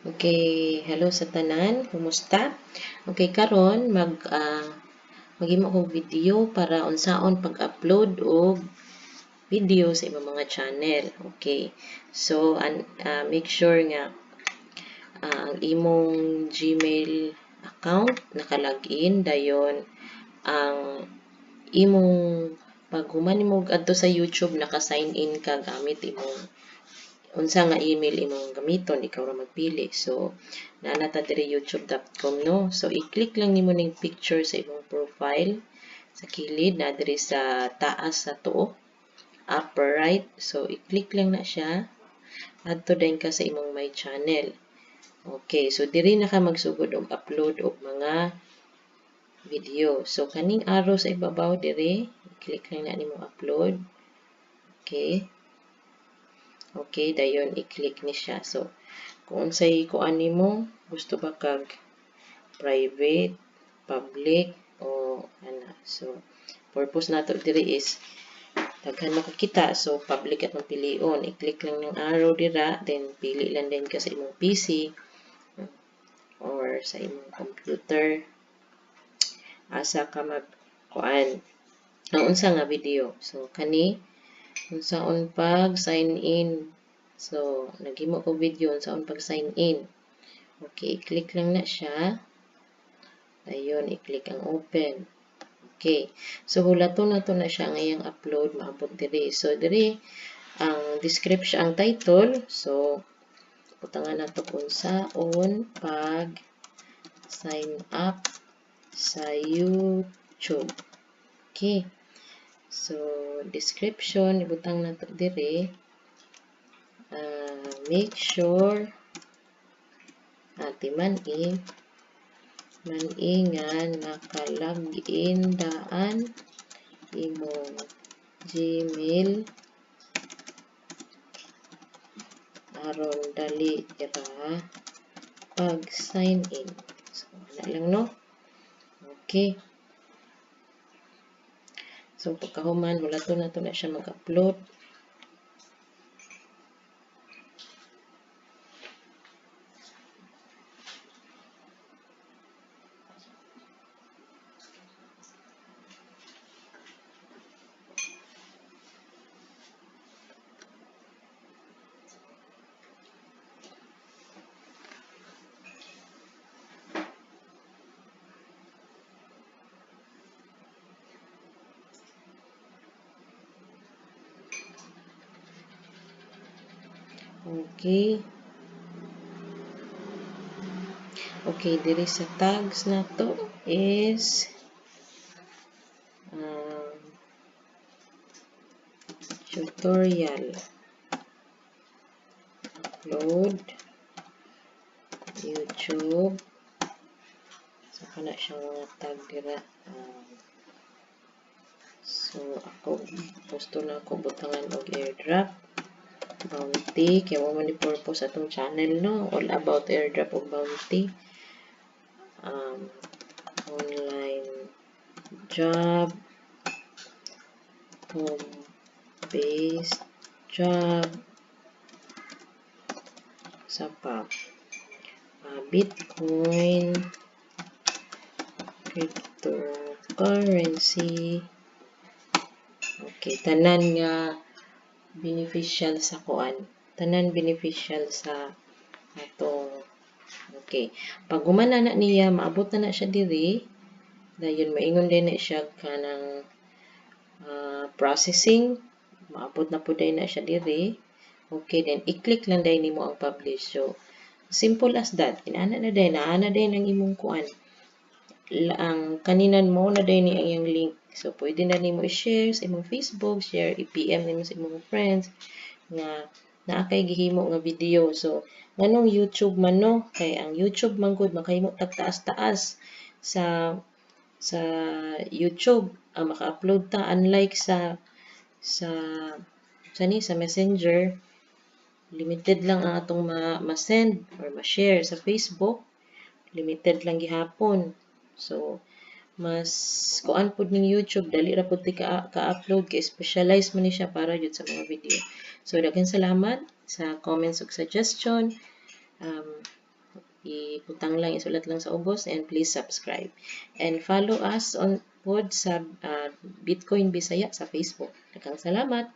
Okay, hello sa tanan, kumusta? Okay, karon maghimo kog video para unsaon pag-upload og video sa imong mga channel. Okay. So make sure nga ang imong Gmail account naka-login, dayon ang imong pag human nimo adto sa YouTube, naka-sign in ka gamit imong unsa nga email imong gamiton, ikaw ra magpili. So naa na ta diri, youtube.com, no? So i-click lang nimo ning picture sa imong profile sa kilid na diri sa taas sa tuo, upper right. So i-click lang na siya, adto dayon ka sa imong My Channel. Okay, so diri na ka magsugod og upload og mga video. So kaning arrow sa ibabaw diri, i-click lang na nimo upload. Okay, dayon i-click ni siya. So, kung unsay kuan nimo, gusto ba kag private, public, o ana. So, purpose nato diri is daghan makakita, so public atong pilion. I-click lang ng arrow dira, then pili lang din ka sa imong PC or sa imong computer asa ka mag kuan ang unsa nga video. So kani, unsaon pag sign in. So naghimo ko video unsaon pag sign in. Okay, i-click lang na siya. Dayon i-click ang open. Okay. So hulaton na to na siya ang iyang upload maabot diri. So diri ang description, ang title. So butangan nato unsaon pag sign up sa YouTube. Okay. So description, ibutang nato diri, make sure ati man i nga naka-login daan imong Gmail aron dali ra pag sign in. So ana lang, no? Okay. So pagkahuman, hulaton nato na siya mag-upload. Okay. Okay, diri sa tags nato is tutorial upload YouTube. So kana siyang mga tag dira. So ako gusto na ako butangan og airdrop bounty kay mao man ni purpose atong channel, no? All about airdrop ug bounty, online job, home based job, sa pa, Bitcoin, cryptocurrency. Okay, tanan nga beneficial sa kuan, tanan beneficial sa atong. Okay, pag human na niya, maabot na na siya diri, dayon maingon din na siya kanang processing, maabot na pud na siya diri. Okay, then i-click lang dayon nimo ang publish. So simple as that. Inana na dayon, naa na dayon ang imong kuan, ang kaninan mo na dayon ni ang iyang link. So pwede na nimo i-share sa imong Facebook, share, i-PM nimo sa imong friends nga naa kay gihimo nga video. So nganong YouTube man, no? Kay ang YouTube man gud, makahimo tag taas-taas sa YouTube, maka-upload ta, unlike sa ni sa Messenger, limited lang ang atong ma-send or ma-share. Sa Facebook, limited lang gihapon. So mas kuan pud ning YouTube, dali ra pud ti ka-upload kay specialized man ni siya para jud sa mga video. So daghang salamat sa comments ug suggestion. Ibutang lang, isulat lang sa ubos and please subscribe. And follow us on pod sa Bitcoin Bisaya sa Facebook. Daghang salamat.